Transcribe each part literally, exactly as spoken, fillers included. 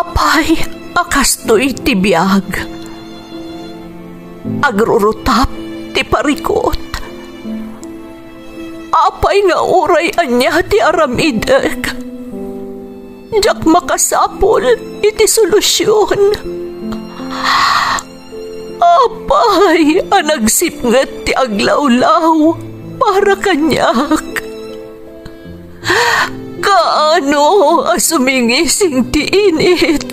Apay a kastoy ti biag? Agrurutap ti parikut. Apay nga uray ania ti aramidek, diak makasapul iti solusion. Apay a nagsipnget ti aglawlaw para kaniak? Kaano a sumingising ti init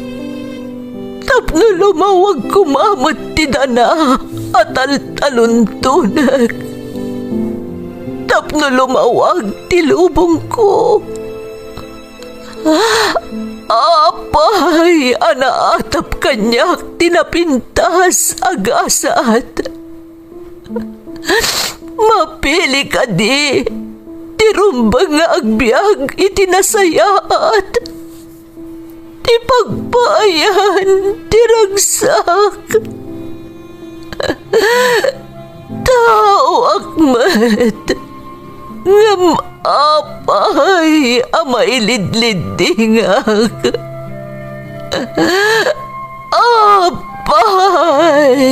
tapno lumawag koma met ti dana a taltaluntonek, tapno lumawag ti lubongko? Apay a naatap kaniak ti napintas a gasat? Mapili kadi ti rumbeng nga agbiag iti nasayaat, ti pagpaayan ti ragsak? Taoak met, ngem apay a mailidliddingak? Apay!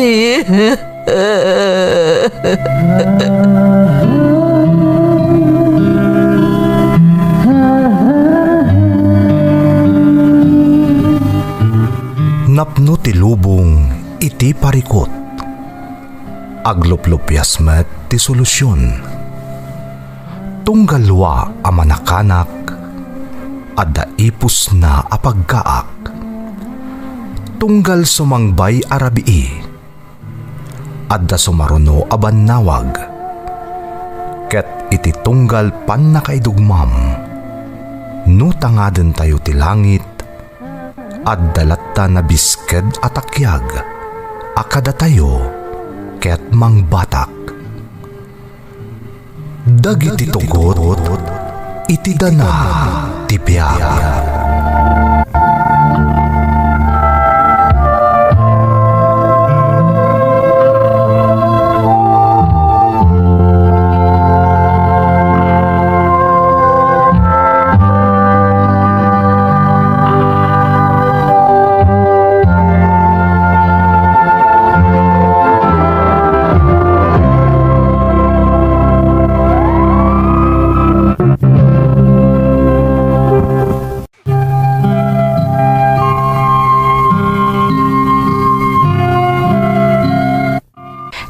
Napno ti lubong iti parikut. Agluplupias met ti solusion. Tunggal wa a manakanak, adda ipusna a paggaak. Tunggal sumangbay a rabii, adda sumaruno a bannawag. Ket iti tunggal pannakaidugmam, no tangadentayo ti langit, adda latta nabisked a takiag a kadatayo ket mangbatak. Dagiti tugot iti dana ti biag.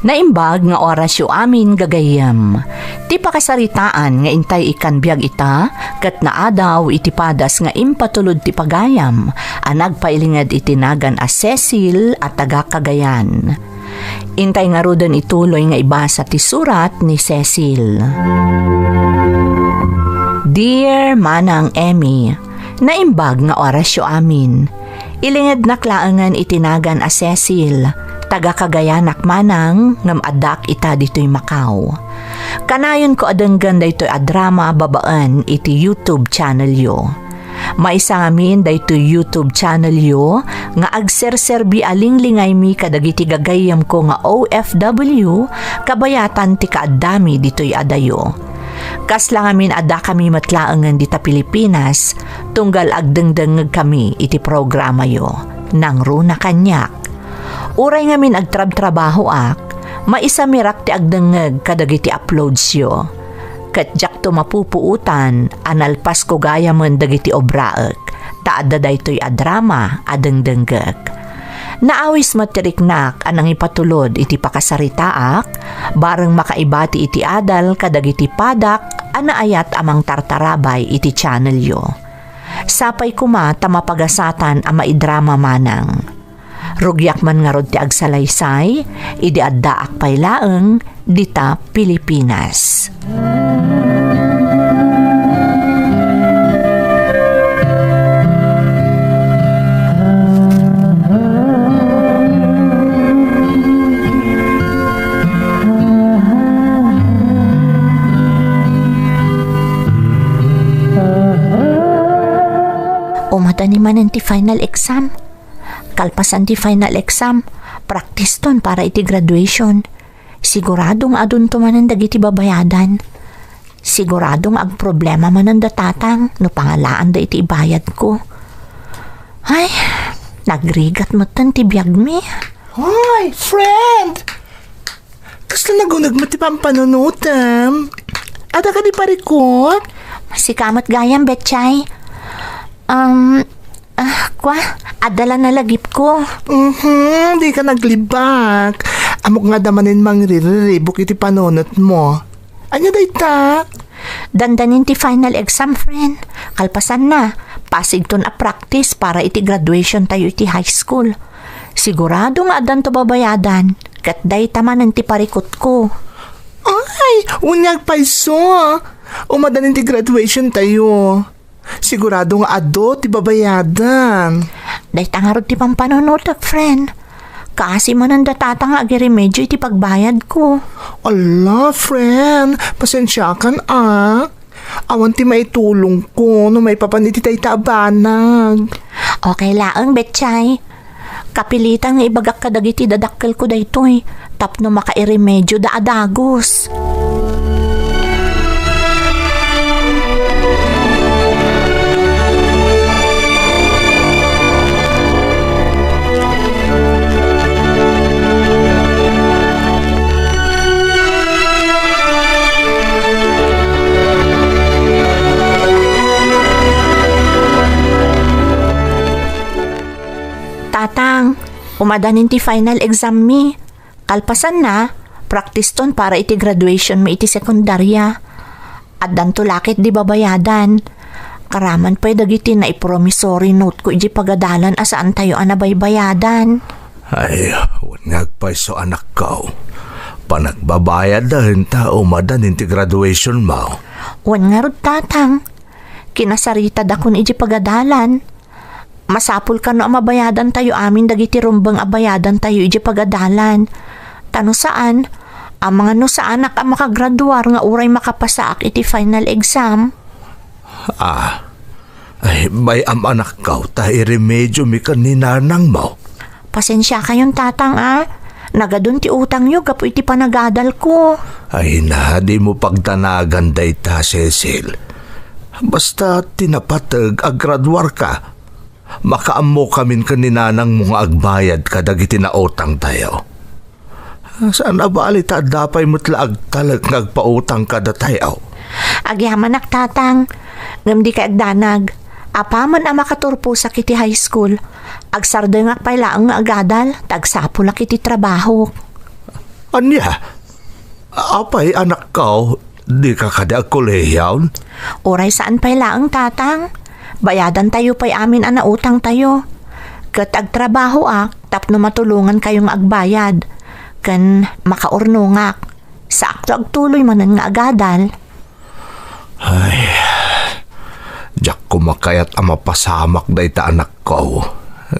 Naimbag nga orasyo amin, gagayyem. Ti pakasaritaan nga intay ikkan biag ita, ket naadaw iti padas nga impatulod ti pagayam a nagpailinged iti nagan a Cecil a taga Cagayan. Intay ngaruden ituloy nga ibasa ti surat ni Cecil. Dear Manang Emmy, naimbag nga orasyo amin. Ilingednak laengen iti nagan a Cecil. Taga Cagayanak manang, ngem addaak ita ditoy Macau. Kanayonko a denggen daytoy a drama babaen iti YouTube channelyo. Maysa ngamin daytoy YouTube channelyo nga agserserbi a linglingaymi kadagiti gagayyemko nga O F W kabayatan ti kaaddami ditoy adayo. Kasla ngamin a dakami met laengen dita Pilipinas, tunggal agdengdengngegkami iti programayo. Nangruna kaniak. Uray ngamin agtrabtrabahoak, maisamirak ti agdengngeg kadagiti uploadsyo. Ket diakto mapupuotan a nalpasko gayamen dagiti obraek, ta adda daytoy a drama a dengdenggek. Naawis met ti riknak a nangipatulod iti pakasaritaak, bareng makaibati iti adal kadagiti padak a naayat a mangtartarabay iti channelyo. Sapay koma ta mapagasatan a maidrama manang. Rugiak man ngarud ti agsalaysay idi addaak pay laeng dita Pilipinas. Umatani manen ti final exam. Kalpasan ti final exam, practice ton para iti graduation. Sigurado nga adunto manen dagiti babayadan. Sigurado nga agproblema manen da tatang no pangalaanda iti ibayadko. Ay, Nagrigat metten ti biagmi. Hoy, friend! Kasla naguneg met ti pampanunotem? Adda kadi parikut? Sika met gayam, Betchay. Um, ah, kwa, adda la nalagipko. Mhm, dika naglibak. Ammok nga adda manen mangririribuk iti panunotmo. Ania dayta? Dandanin ti final exam, friend. Kalpasanna, pasigton a practice para iti graduation tayo iti high school. Sigurado nga addanto babayadan, ket dayta manen ti parikutko. Ay, wen nga agpayso. Umadanin ti graduation tayo. Sigurado nga adu ti babayadan. Dayta ngarud ti pampanunotek, friend. Kaasi manen da tata nga agiremedio iti pagbayadko. Ala, friend, pasensiakan a. Awan ti maitulongko no maipapan iti dayta a banag. Okay laeng, Betchay. Kapilitan nga ibagak kadagiti dadakkelko daytoy tapno makairemedioda a dagus. Tatang, umadanin ti final exam mi. Kalpasanna, practice ton para iti graduation mi iti sekundaria. Addanto la ket di babayadan. Karaman pay dagiti naipromissory note ko iti pagadalan a saantayo a nabaybayadan. Ay, wen nga agpayso, anakko. Panagbabayadda ta umadanin ti graduation mo. Wen ngarud, tatang. Kinasaritada kun iti pagadalan. Masapul kano a mabayadantayo amin dagiti rumbeng a bayadantayo iti pagadalan. Ta no saan, amangan no saanak a makagraduar nga uray makapasaak iti final exam. Ah, ay, bay-am, anakko, ta iremediomi ken ni nanangmo. Pasensiakayon, tatang, a. Nagadun ti utangyo gapu iti panagadalko. Ay na, dimo pagdanagan dayta, Cecil. Basta ti napateg, agraduarka. Makaammokamin ken ni nanangmo nga agbayad kadagiti nautangtayo. Saan a bali ta adda pay met la agtalek nga agpautang kadatayo. Agyamanak, tatang, ngem dikay agdanag. Apaman a makaturposak iti high school, agsardengak pay laeng nga agadal ta agsapulak iti trabahok. Ania? Apay, anakko, dika kadi agkolehiaon? Uray saan pay laeng, tatang. Bayadantayo pay amin a nautangtayo. Ket agtrabahoak tapno matulongankayo nga agbayad. Ken makaurnongak. Saakto agtuloy manen nga agadal. Ay, diak koma kayat a mapasamak dayta, anakko.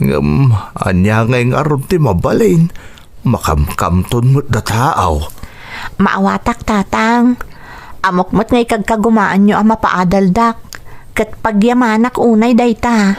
Ngem ania ngay ngarud ti mabalin? Makamkamton met dataaw. Maawatak, tatang. Ammok met nga ikagkagumaanyo a mapaadaldak. Ket pagyamanak unay dayta.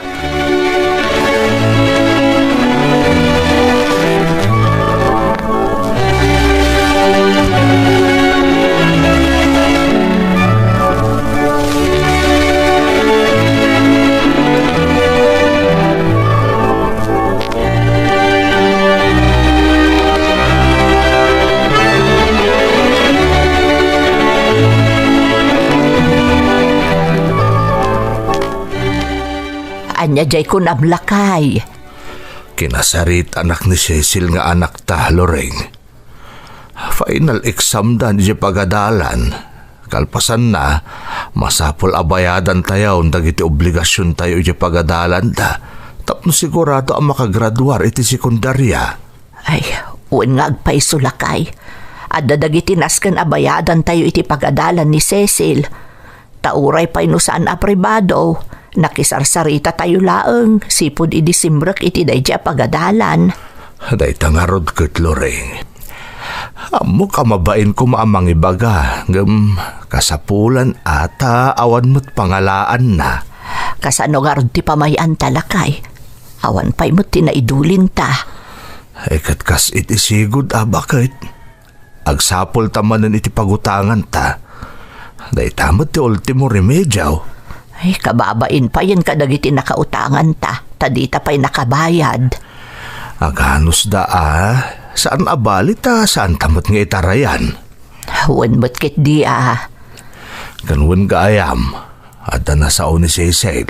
Ania jay kunam, lakay? Kinasaritanak ni Cecil nga anakta, Loreng. Final exam da idiay pagadalan. Kalpasanna, masapul a bayadantayon dagiti obligasiontayo idiay pagadalanda tapno sigurado a makagraduar iti sekundaria. Ay, wen nga agpayso, lakay. Adda dagiti nasken a bayadantayo iti pagadalan ni Cecil. Ta uray pay no saan a pribado, nakisarsaritatayo laeng sipud idi simrek iti daydi a pagadalan. Dayta ngarud ket, Loreng. Ammok a mabain koma a mangibaga, ngem kasapulan a ta awan met pangalaanna. Kasano ngarud ti pamay-anta, lakay? Awan pay met ti naidulinta. Ay, ket kas iti sigud a baket. Agsapulta manen iti pagutanganta. Dayta met ti ultimo remedio. Ay, kababain payen kadagiti nakautanganta. ta dita pay nakabayad. Aganusda a, saan a bali ta saanta met nga itarayan. Wen met ketdi a. Ken wen gayam, adda nasao ni Cecil.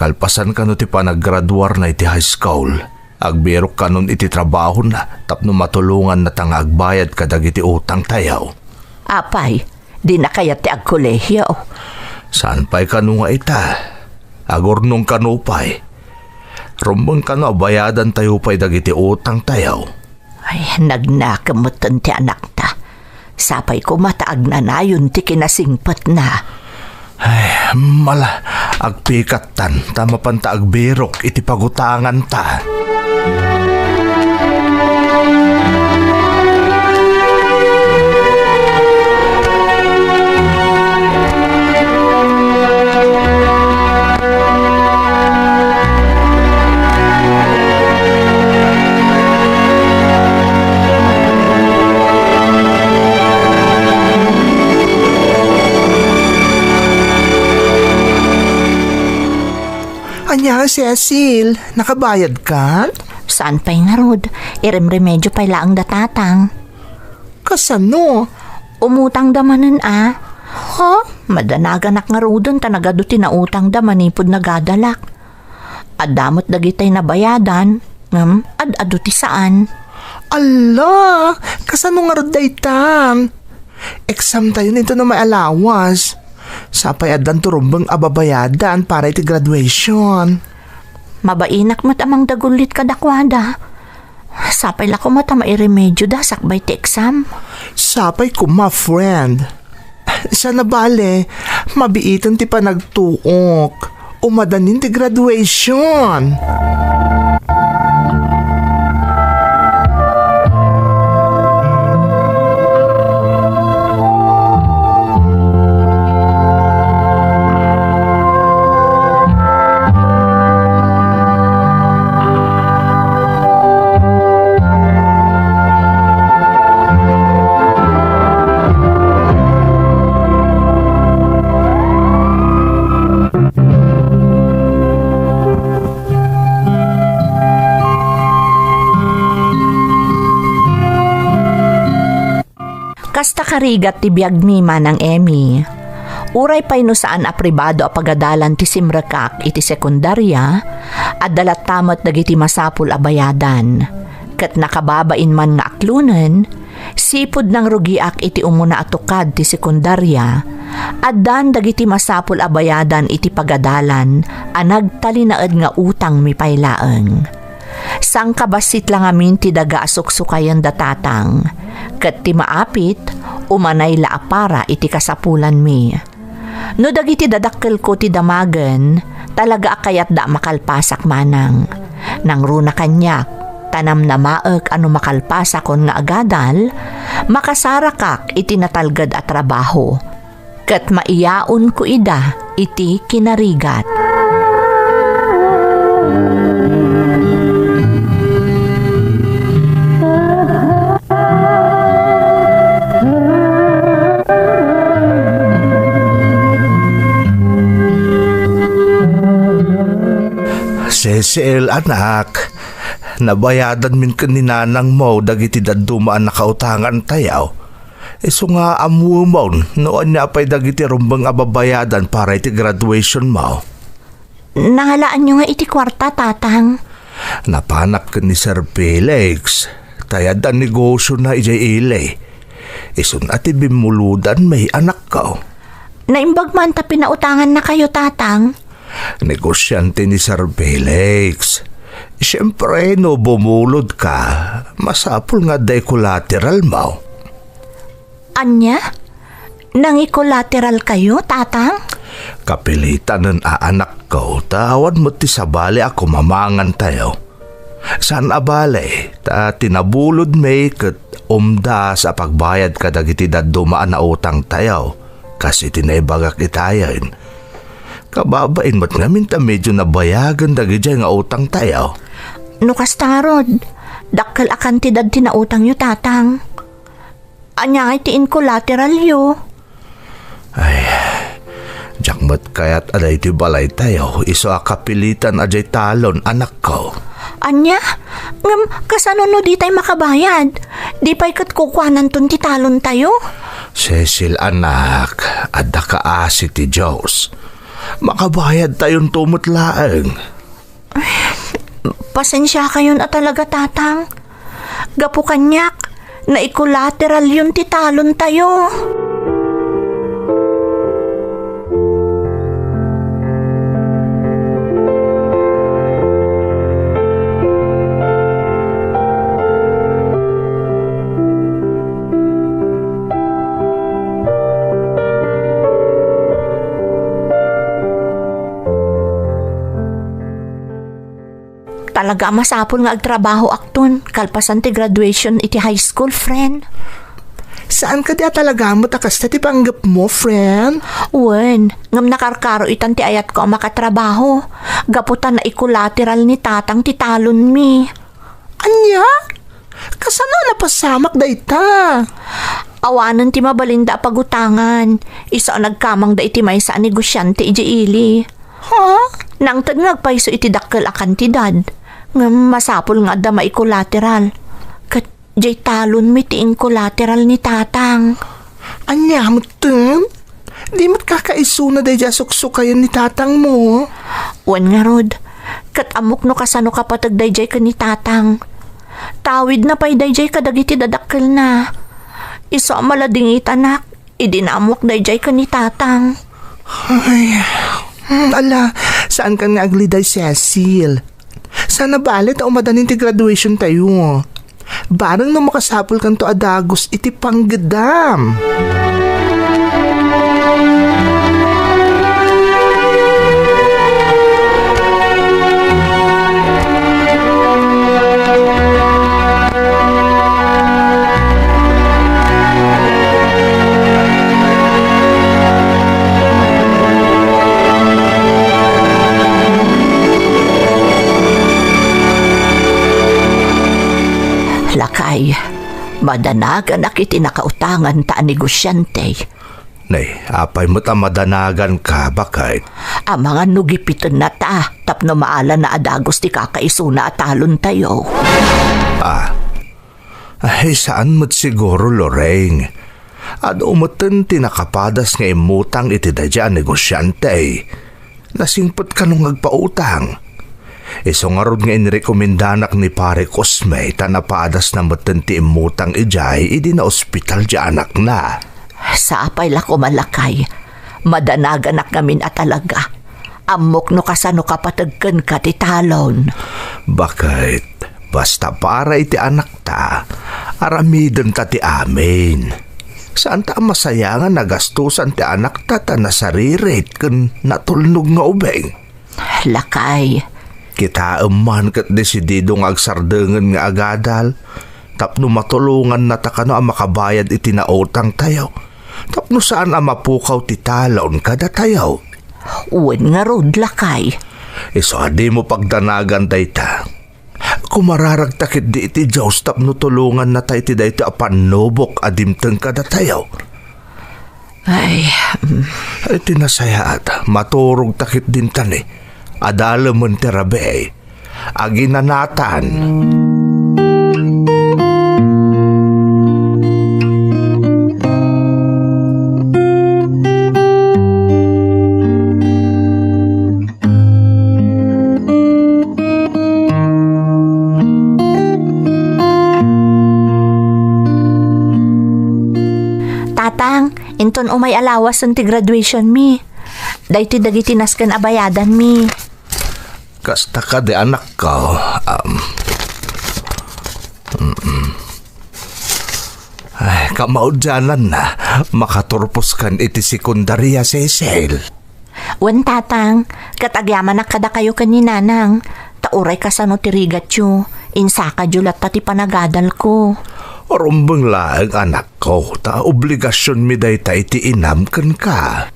Kalpasan kano ti panaggraduarna iti high school, agbirok kanon iti trabahona tapno matulongannata nga agbayad kadagiti utangtayo. Apay, dina kayat ti agkolehio? Saan pay kano nga ita? Agurnong kano pay. Rumbeng kano a bayadantayo pay dagiti utangtayo. Ay, nagnakem metten ti anakta. Sapay koma ta agnanayon ti kinasingpetna. Ay, mala, agpikattan, ta mapanta agbirok iti pagutanganta. Ania, Cecil, nakabayad ka? Saan pay ngarud, iremremedio pay laeng da tatang. Kasano? Umutangda manen a. Ha? Madanaganak ngaruden ta nagadu ti nautangda manipud nagadalak. Adda met dagitay nabayadan, ngem ad-adu ti saan. Alla! Kasano ngarud daytan? Exam tayo nito na may alawas. Sapay addan turumbeng a babayadan para iti graduation. Mabainak met a mangdagullit kadakuada. Sapay la koma ta mairemedioda sakbay ti exam. Sapay koma, friend. Siya na bale, mabiiten ti panagtuok. Umadanin ti graduation. Kasta karigat ti biagmi, Manang Emmy. Uray pay no saan a pribado a pagadalan ti simrekak iti sekundaria, adda latta met dagiti masapul a bayadan. Ket nakababain man nga aklonen, sipud nangrugiak iti umuna a tukad ti sekundaria, addan dagiti masapul a bayadan iti pagadalan a nagtalinaedna utangmi pay laeng. Sangkabassit la ngamin ti daga a suksukayen da tatang, ket ti maapit, umanay la a para iti kasapulanmi. No dagiti dadakkelko ti damagen, talaga a kayatda a makalpasak manang. Nangruna kaniak, ta namnamaek a no makalpasakon nga agadal, makasarakak iti natalged a trabaho. Ket maiyaonko ida iti kinarigat. Cecil, anak, nabayadan min ken ni nanangmo dagiti dadduma a nakautangantayo. Isu nga ammuemon no ania pay dagiti rumbeng a babayadan para iti graduationmo. Nangalaanyo nga iti kuarta, Tatang? Napanak ken ni Sir Felix, ta adda negosiona idiay ili. Isun a ti bimmulodanmi, anakko. Naimbag man ta pinautangannakayo, Tatang. Negosiante ni Sir Felix. Siempre, no bumulod ka, masapul nga adda collateralmo. Ania? Nangi-collateralkayo, Tatang? Kapilitanen a, anakko, ta awan met ti sabali a kumamangantayo. Saan a bale, ta ti nabulodmi ket umdas a pagbayad kadagiti dadduma a nautangtayo, kas iti naibagak itayen. Kababain met ngamin ta medio nabayagen dagidiay nga utangtayo. No kasta ngarud, dakkel a kantidad ti nautangyo, Tatang. Ania ngay ti in-collateralyo? Ay, Diak met kayat a daytoy balaytayo isu a kapilitan a diay talon, anakko. Ania? Ngem kasano no ditay makabayad? Di pay ket kukuananton ti talontayo? Cecil, anak, adda kaasi ti Dios. Makabayadtayonto met laeng. Pasensiakayon a talaga, Tatang. Gapu kaniak, naikolateralyon ti talontayo. Talaga a masapul nga agtrabahoakton kalpasan ti graduation iti high school, friend. Saan kadi a talaga met a kasta ti panggepmo, friend? Wen, ngem nakarkaro itan ti ayatko a makatrabaho. Gapu ta naikolateral ni Tatang ti talonmi. Ania? Kasano a napasamak dayta? Awanen ti mabalinda a pagutangan. Isu a nagkamangda iti maysa a negosiante idiay ili. Ha? Nangted nga agpayso iti dakkel a kantidad. Ngem masapul nga adda maikolateral. Ket diay talonmi ti inkolateral ni Tatang. Ania metten? Di met kakaisuna daydiay a suksukayen ni tatangmo? Wen ngarud, ket ammok no kasano kapateg daydiay ken ni Tatang. Tawidna pay daydiay kadagiti dadakkelna. Isu a maladingitanak idi naammoak daydiay ken ni Tatang. Ay, hmm, ala, saankan nga agliday, Cecil. Saan a bale ta umadanin ti graduationtayo. Bareng no makasapulkanto a dagus iti panggedam. Lakay, madanaganak iti nakautanganta a negosiante. Nay, apay met a madanaganka, baket? Amangan no gipitenna ta, tapno maalana a dagus ti kakaisuna a talontayo. Ah, Ay, saan met siguro, Lorraine. Adu metten ti nakapadas nga immutang iti daydiay a negosiante. Nasingpet kano nga agpautang. Isu ngarud nga inrekomendanak ni Pare Cosme ta napadasna metten ti immutang idiay idi naospital ti anakna. Sapay la koma, lakay. Madanaganak ngamin a talaga. Ammok no kasano kapateg kenka ti talon. Baket, basta para iti anakta, aramidenta ti amin. Saanta a masayangan a gastusan ti anakta ta nasaririt ken natulnog nga ubing. Lakay. Kitaem man ket desidido nga agsardengen nga agadal tapno matulongannata kano a makabayad iti nautangtayo, tapno saan a mapukaw ti talon kadatayo. Wen ngarud, lakay. Isu a dimo pagdanagan dayta. Kumararagta ketdi iti Dios tapno tulongannata iti daytoy a pannubok a dimteng kadatayo. Ay, mm. Iti nasayaat, maturogta ketdin tani. Adalemen ti rabii. Aginanatan. Tatang, inton umay a lawasen ti graduation mi. Daytoy dagiti nasken a bayadan mi. Kasta kadi, anakko, um, mm-mm. Ay, kamaudiananna, makaturpos kan iti sekundaria, Cecil. Wen, Tatang, ket agyamanak kadakayo ken ni Nanang, ta uray kasano ti rigatyo, insakadyo latta ti panagadalko. Rumbeng laeng, anakko, ta obligasionmi dayta iti inam kenka.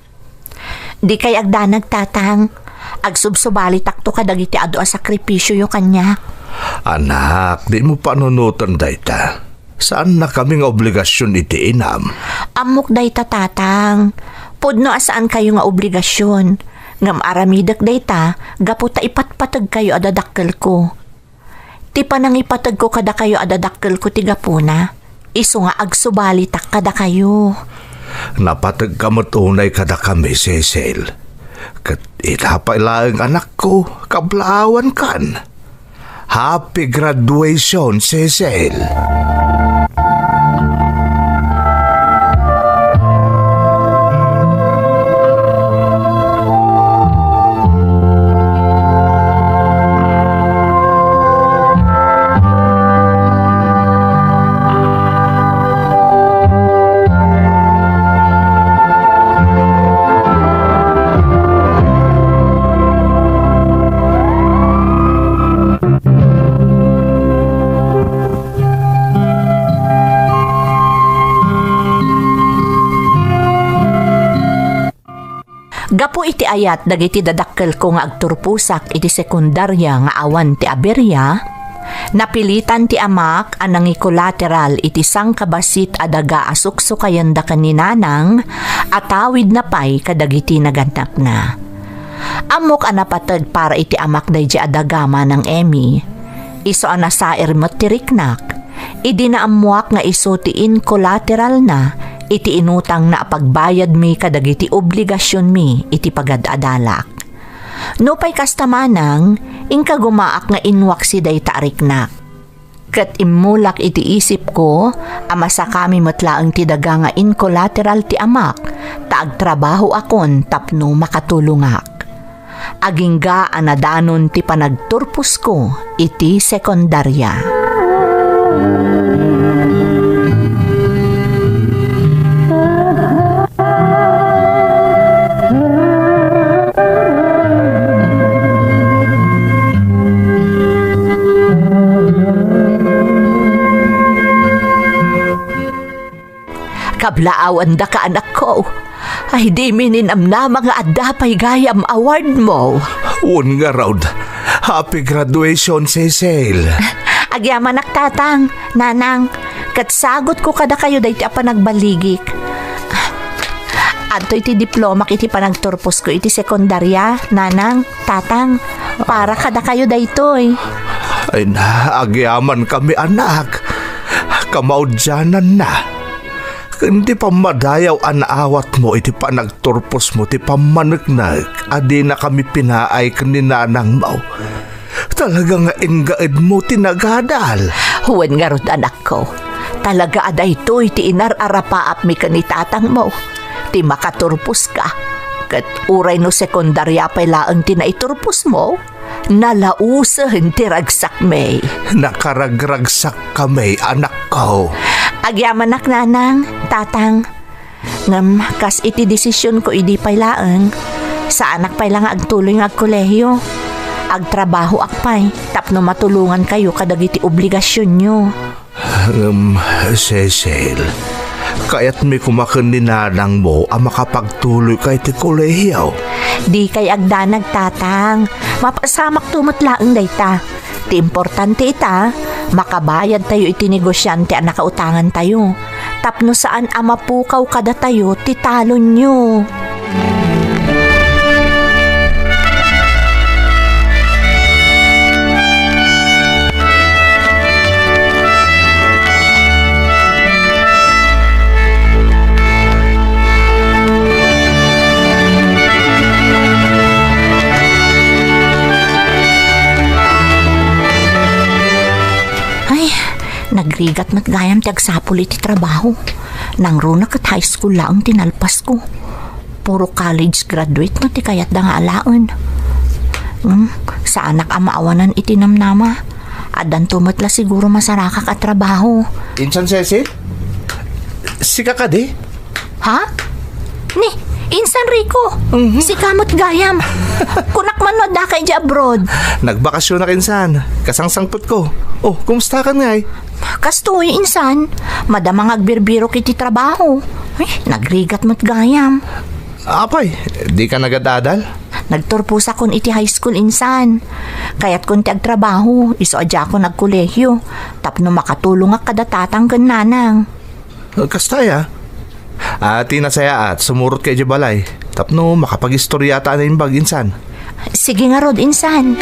Dikay agdanag, Tatang. Agsubsubalitakto kadagiti adu a sakripisioyo kaniak. Anak, dimo panunoten dayta. Saannakami nga obligasion iti inam. Ammok dayta, Tatang. Pudno a saankayo nga obligasion, ngem aramidek dayta gapu ta ipatpategkayo a dadakkelko. Ti panangipategko kadakayo a dadakkelko ti gapuna, isu nga agsubalitak kadakayo. Napategka met unay kadakami, Cecil. Ket ita pay laeng, anakko, kablaawankan. Happy graduation, Cecil! Gapu iti ayat dagiti dadakkelko nga agturposak iti sekundaria nga awan ti aberia, napilitan ti amak a nangikolateral iti sangkabassit a daga a suksukayenda ken ni Nanang a tawidna pay kadagiti nagannakna. Ammok a napateg para iti amak daydiay a daga, Manang Emmy. Isu a nasair met ti riknak, idi naammoak nga isu ti inkolateralna iti inutangna a pagbayadmi kadagiti obligasionmi iti pagad-adalak. Nupay kasta, Manang, inkagumaak nga inwaksi dayta a riknak. Ket immulak iti isipko a masakami met laeng ti daga nga inkolateral ti amak ta agtrabahoakon tapno makatulongak. Agingga a nadanon ti panagturposko iti sekundaria. Kablaawandaka, anakko. Ay, dimi ninamnama nga adda pay gayam awardmo. Wen ngarud, happy graduation, Cecil. Agyamanak, Tatang, Nanang, ket sagutko kadakayo daytoy a panagballigik. Adtoy ti diplomak iti panagturposko iti sekundaria, Nanang, Tatang, para kadakayo daytoy. Ay na, agyamankami, anak. Kamaudiananna. Ken ti pammadayaw a naawatmo iti panagturposmo ti pammaneknek a dinakami pinaay ken ni nanangmo. Talaga nga ingaedmo ti nagadal. Wen ngarud, anakko. Talaga a daytoy ti inar-arapaapmi ken ni tatangmo, ti makaturposka. Ket uray no sekundaria pay laeng ti naiturposmo, nalausen ti ragsakmi. Nakaragragsakkami, anakko. Agyamanak, nanang, tatang. Ngem kas iti desisionko idi pay laeng, saanak pay la nga agtuloy nga agkolehiyo. Agtrabahoak pay tapno matulongankayo kadagiti obligasionyo. Ngem, Cecil, kayatmi koma ken ni nanangmo a makapagtuloyka iti kolehiyo. Dikay agdanag, tatang. Mapasamakto met laeng dayta. Ti importante ita, makabayadtayo iti negosiante a nakautangantayo, tapno saan a mapukaw kadatayo ti talonyo. Ay, nagrigat met gayam ti agsapul iti trabaho. Nangruna ket high school laeng ti nalpasko. Puro college graduate no ti kayatda nga alaen. Hmm, saanak a maawanan iti namnama. Addanto met la siguro masarakak a trabaho. Insan, Cecil? Sika kadi? Ha? Ni, insan, Rico? Mhm. Sika met gayam. Kunak man no adda ka idiay abroad. Nagbakasionak, insan. Kasangsangpetko. Oh, kumustakan ngay? Kastoy, insan. Madama nga agbirbirok iti trabaho. Ay, nagrigat met gayam. Apay, dika nagad-adal? Nagturposakon iti high school, insan. Kayatkon ti agtrabaho, isu a diakon agkolehiyo, tapno makatulongak kada tatang ken nanang. Kasta aya? A, ti nasayaat, sumurotka idiay balay. Tapno makapagistoriata a naimbag, insan. Sige ngarud, insan.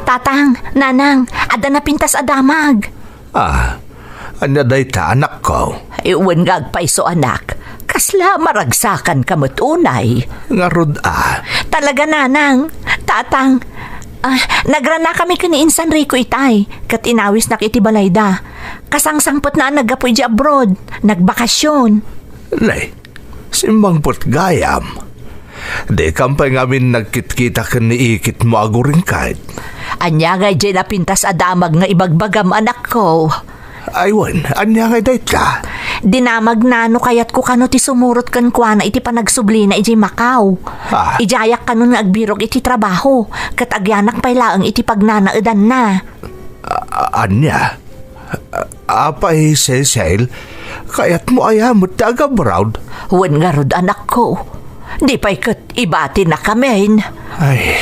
Tatang, nanang, adda napintas a damag. Ah, ania dayta, anakko? Wen nga agpayso, anak. Kasla maragsakanka met unay. Ngarud a. Talaga, nanang, tatang. Ah, nagranakami ken ni Insan Rico itay, ket inawisnak iti balayda. Kasangsangpetna a naggapu idiay abroad. Nagbakasyon. Nay, simmangpet gayam. Dikam pay ngamin nagkitkita ken ni ikitmo a guringkat. Ania nga idiay napintas a damag nga ibagbagam, anakko? Ay wen, ania nga dayta? Dinamagna no kayatko kano ti sumurot kenkuana iti panagsublina idiay Macau. Ah. Idiayak kano nga agbirok iti trabaho, ket agyanak pay laeng iti pagnanaedanna. A-, a-, ania? A-, apay, Cecil, kayatmo aya met ti agabroad? Wen ngarud, anakko. Di pay ket ibatinakamin. Ay.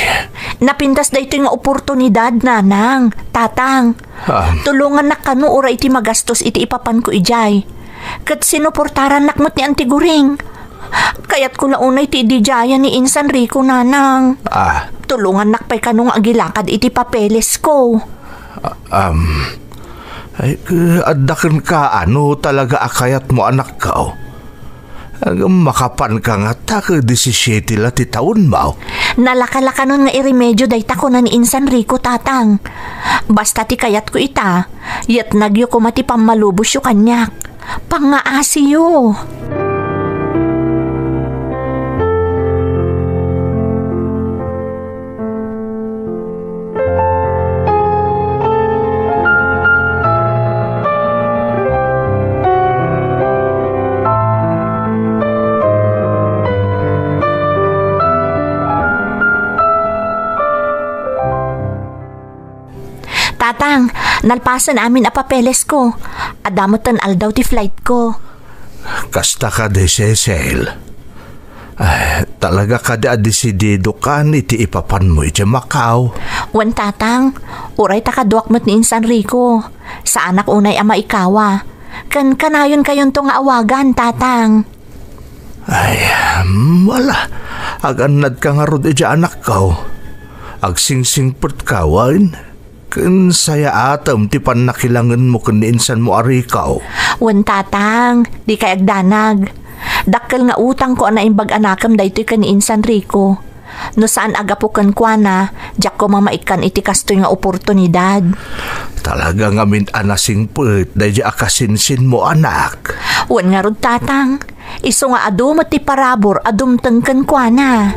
Napintas daytoy nga oportunidad, nanang, tatang. Ah. Tulongannak kano uray iti magastos iti ipapanko idiay. Ket sinuportarannak met ni Auntie Guring. Kayatko la unay ti ididiayan ni Insan Rico, nanang. Ah. Tulongannak pay kano nga agilakad iti papelesko. Ah, um, ay, eh, adda kenka, ano talaga a kayatmo, anakko? Ngem makapanka ngata ket disisiete la ti taonmo. Nalakalakanon nga iremedio dayta kuna ni Insan Rico, tatang. Basta ti kayatko ita, yetnagyo koma ti pammalubosyo kaniak. Pangngaasiyo. Tatang, nalpasen amin a papelesko. Adda metten aldaw ti flightko. Kasta kadi, Cecil? Ay, talaga kadi a desididokan iti ipapanmo iti Macau? Wen, tatang, uray ta kaduak met ni Insan Rico. Saanak unay a maikawa. Ken kanayonkayonto nga awagan, tatang. Ay, wala. Agannadka ngarud idiay, anakko. Agsingsingpetka, wen? Ken sayaatem ti pannakilangenmo ken ni insanmo a Rico. Wen, tatang, dikay agdanag. Dakkel nga utangko a naimbag a nakem daytoy ken ni Insan Rico. No saan a gapu kenkuana, diak koma maikkan iti kastoy nga oportunidad. Talaga ngamin a nasingpet daydiay a kasinsinmo, anak. Wen ngarud, tatang. Isu nga adu met ti parabur a dumteng kenkuana.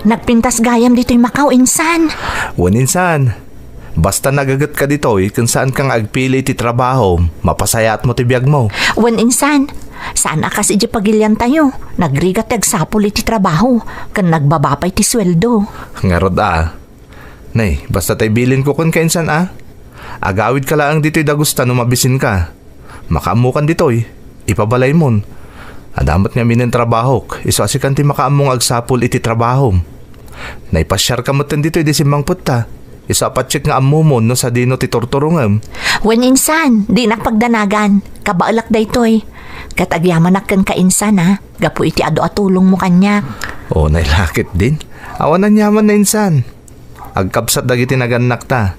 Nagpintas gayam ditoy Macau, insan. Wen, insan. Basta nagagetka ditoy ken saanka nga agpili iti trabaho, mapasayaatmo ti biagmo. Wen, insan, saan a kas idiay pagiliantayo. Nagrigat ti agsapul iti trabaho, ken nagbaba pay ti sueldo. Ngarud a. Nay, basta tay bilinko kenka, insan a. Agawidka laeng ditoy dagusta no mabisinka. Makaammokan ditoy. Ipabalaymon. Adda met ngamin trabahok, isu a sikan ti makaammo nga agsapul iti trabahom. Naipasiarka metten ditoy idi simmangpetta, isu a patsit nga ammomon no sadino ti turturongem. Wen insan, dinak pagdanagan. Kabaelak daytoy. Ket agyamanak kenka insan, a, gapu iti adu a tulongmo kaniak. O, nailakit din. Awan aniaman na insan. Agkabsat dagiti nagannakta.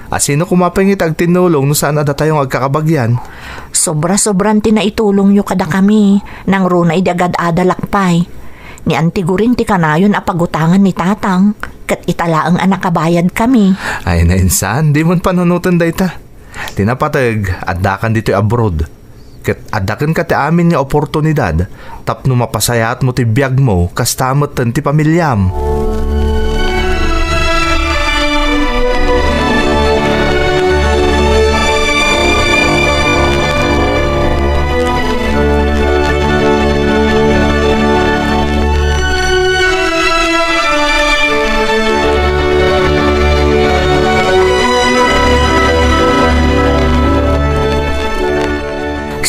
A, sino koma pay nga iti agtinnulong no saan a datayo nga agkakabagian? Sobra-sobran ti naitulongyo kadakami, nangruna idi agad-adalak pay. Ni Auntie Guring ti kanayon a pagutangan ni Tatang, ket ita laeng a nakabayadkami. Ay, nainsan, dimon panunoten dayta. Ti napateg, addakan ditoy abroad. Ket adda kenka ti amin nga oportunidad tapno mapasayaatmo ti biagmo, kasta metten ti pamiliam.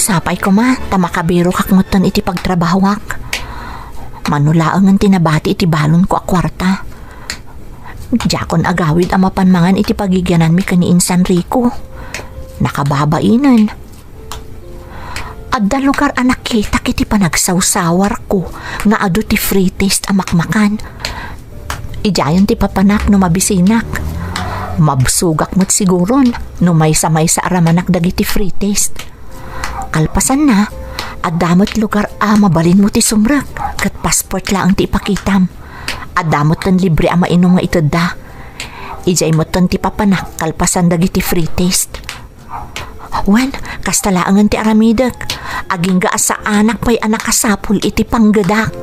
Sapay koma ta makabirokak metten iti pagtrabahoak. Mano laengen ti nabati iti balonko a kuarta. Diakon agawid a mapan mangan iti pagigiananmi ken ni Insan Rico. Nakababainen. Adda lugar a nakitak iti panagsawsawarko nga adu ti free taste a makmakan. Idiayen ti papanak no mabisinak. Mabsugak met siguron no maysa-maysa a ramanak dagiti free taste. Kalpasanna, adda met lugar a mabalinmo ti sumrek ket passport laeng ti ipakitam. Adda metten libre a mainum nga itedda. Idiay metten ti papanak kalpasan dagiti free taste. Wen, kasta laengen ti aramidek. Agingga a saanak pay a nakasapul iti panggedak.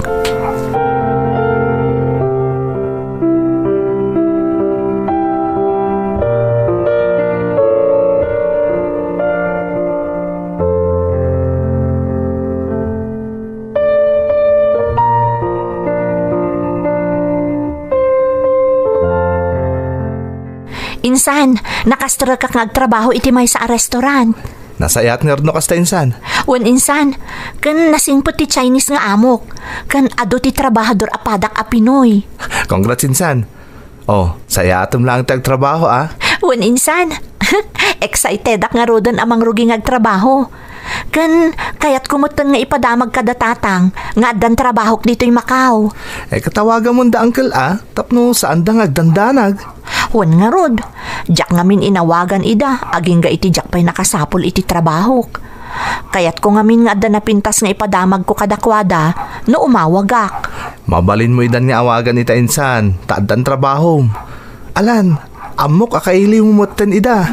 Insan, nakastrek ak nga agtrabaho iti maysa a restaurant. Nasayaat ngarud no kasta, insan? Wen, insan. Ken nasingpet ti Chinese nga amok. Ken adu ti trabahador a padak a Pinoy. Congrats, insan. Oh, sayaatem laeng ti agtrabaho, a? Wen, insan. Excitedak ngaruden a mangrugi nga agtrabaho. Ken kayatko metten nga ipadamag kada tatang nga addan trabahok ditoy Macau. Eh, katawagamon da, uncle, a? Tapno saanda nga agdandanag. Wen ngarud, diak ngamin inawagan ida, agingga iti diak pay nakasapul iti trabahok. Kayatko ngamin nga adda napintas nga ipadamagko kadakuada no umawagak. Mabalinmo idan nga awagan ita, insan, ta addan trabahom. Alan, ammok a kailiwmo metten ida.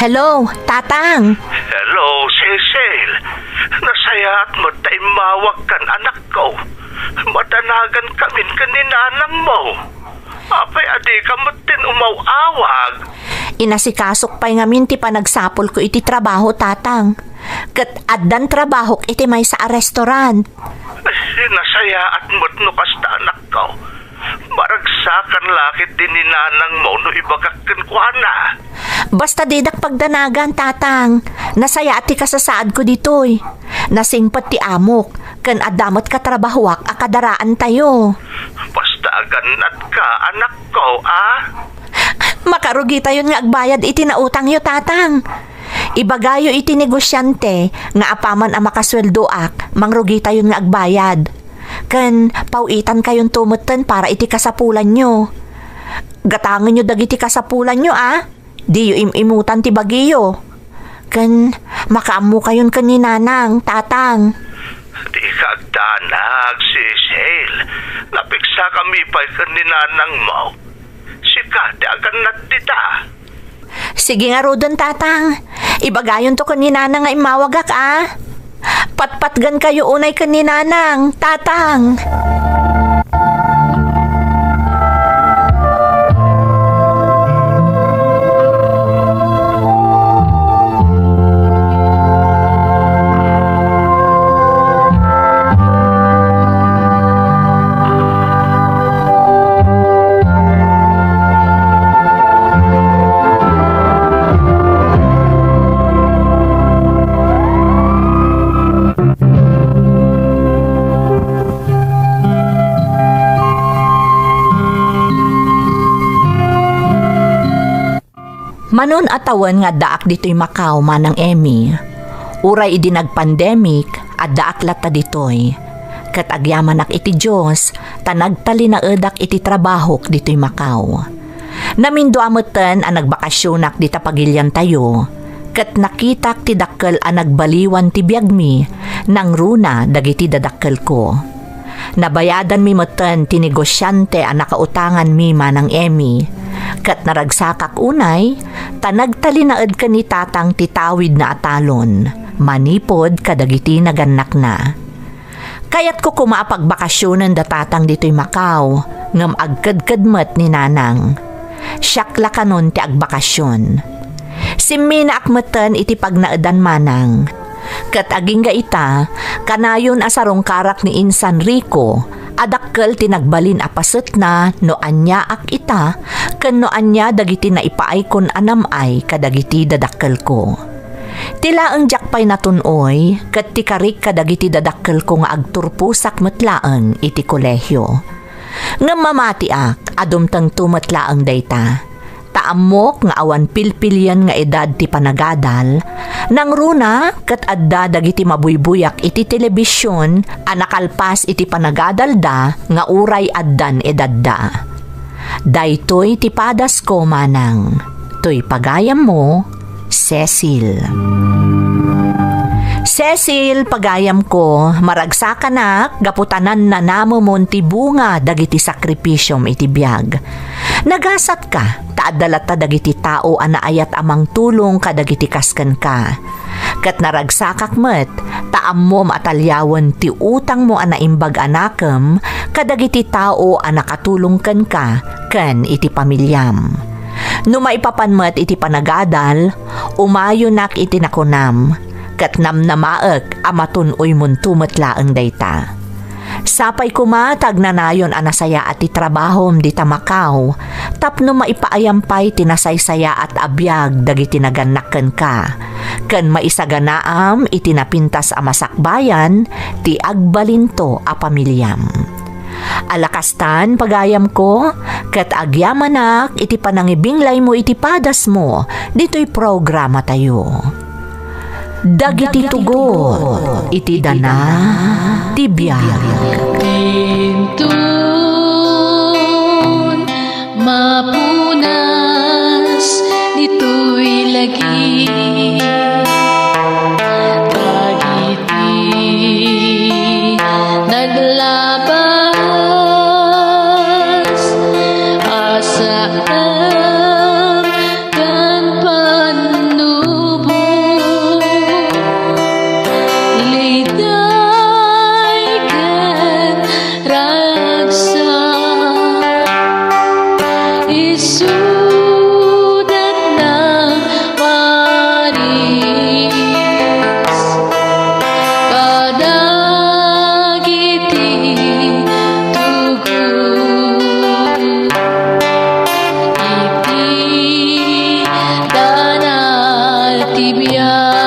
Hello, Tatang. Hello, Cecil. Nasayaat met ta immawagkan, anakko. Madanagan kamin ken ni nanangmo. Apay a dika metten umaw-awag? Inasikasok pay ngamin ti panagsapulko iti trabaho, Tatang. Ket addan trabahok iti maysa a restaurant. Nasayaat met no kasta, anakko. Maragsakan la ketdi ni nanangmo no ibagak kenkuana. Basta didak pagdanagan, Tatang. Nasayaat ti kasasaadko ditoy. Nasingpet ti amok, ken adda met katrabahoak a kadaraantayo. Basta agannatka, anakko, a? Makarugitayon nga agbayad iti nautangyo, Tatang. Ibagayo iti negosiante nga apaman a makasueldoak, mangrugitayon nga agbayad. Ken paw-itankayonto metten para iti kasapulanyo. Gatangenyo dagiti kasapulanyo, a? Diyo im-imutan ti bagiyo. Ken makaammokayon ken ni Nanang, Tatang. Dika agdanag, Cecil. Napiksakami pay ken ni nanangmo. Sika ti agannad dita. Sige ngaruden, Tatang. Ibagayonto ken ni Nanang nga immawagak, a? Patpatgankayo unay ken ni Nanang, Tatang. Anon a tawen nga addaak ditoy Macau, Manang Emmy. Uray idi nag-pandemic, addaak latta ditoy. Ket agyamanak iti Dios, ta nagtalinaedak iti trabahok ditoy Macau. Namindua metten a nagbakasionak dita pagiliantayo, ket nakitak ti dakkel a nagbaliwan ti biagmi nangruna dagiti dadakkelko. Nabayadanmi metten ti negosiante a nakautanganmi, Manang Emmy, ket naragsakak unay ta nagtalinaed ken ni Tatang ti tawidna a talon manipud kadagiti nagannakna. Kayatko koma a pagbakasionen da Tatang ditoy Macau, ngem agkedked met ni Nanang. Siak la kanon ti agbakasion. Simminaak metten iti pagnaedan, Manang. Ket agingga ita, kanayon a sarungkarak ni Insan Rico a dakkel ti nagbalin a pasetna no aniaak ita ken no ania dagiti naipaaykon a nam-ay kadagiti dadakkelko. Ti laeng diak pay natun-oy ket ti karik kadagiti dadakkelko nga agturposak met laeng iti kolehio. Ngem mamatiak a dumtengto met laeng dayta. Ta ammok nga awan pilpilian nga edad ti panagadal, nangruna ket adda dagiti mabuybuyak iti telebision a nakalpas iti panagadalda nga uray addan edadda. Daytoy ti padasko, Manang. Toy pagayammo, Cecil. Cecil, pagayamko, maragsakanak gapu ta nannanamemon ti bunga dagiti sakripisiom iti biag. Nagasatka, ta adda latta dagiti tao a naayat a mangtulong kadagiti kas kenka. Ket naragsakak met, ta ammom a taliawen ti utangmo a naimbag a nakem kadagiti tao a nakatulong kenka ken iti pamiliam. No maipapan met iti panagadal, umayonak iti nakunam, ket namnamaek a matun-oymonto met laeng dayta. Sapay koma ta agnanayon a nasayaat ti trabahom dita Macau, tapno maipaayam pay ti nasaysayaat a biag dagiti nagannak kenka, ken maisaganaam iti napintas a masakbayan ti agbalinto a pamiliam. Ala kastan, pagayamko, ket agyamanak iti panangibinglaymo iti padasmo ditoy programatayo. Dagiti tugot iti dana ti biag. Inton mapunas ditoy lagi, dagiti naglabas a saan ken pannubo, liday ken ragsak, isuda nang paris kadagiti tugot iti dana ti biag.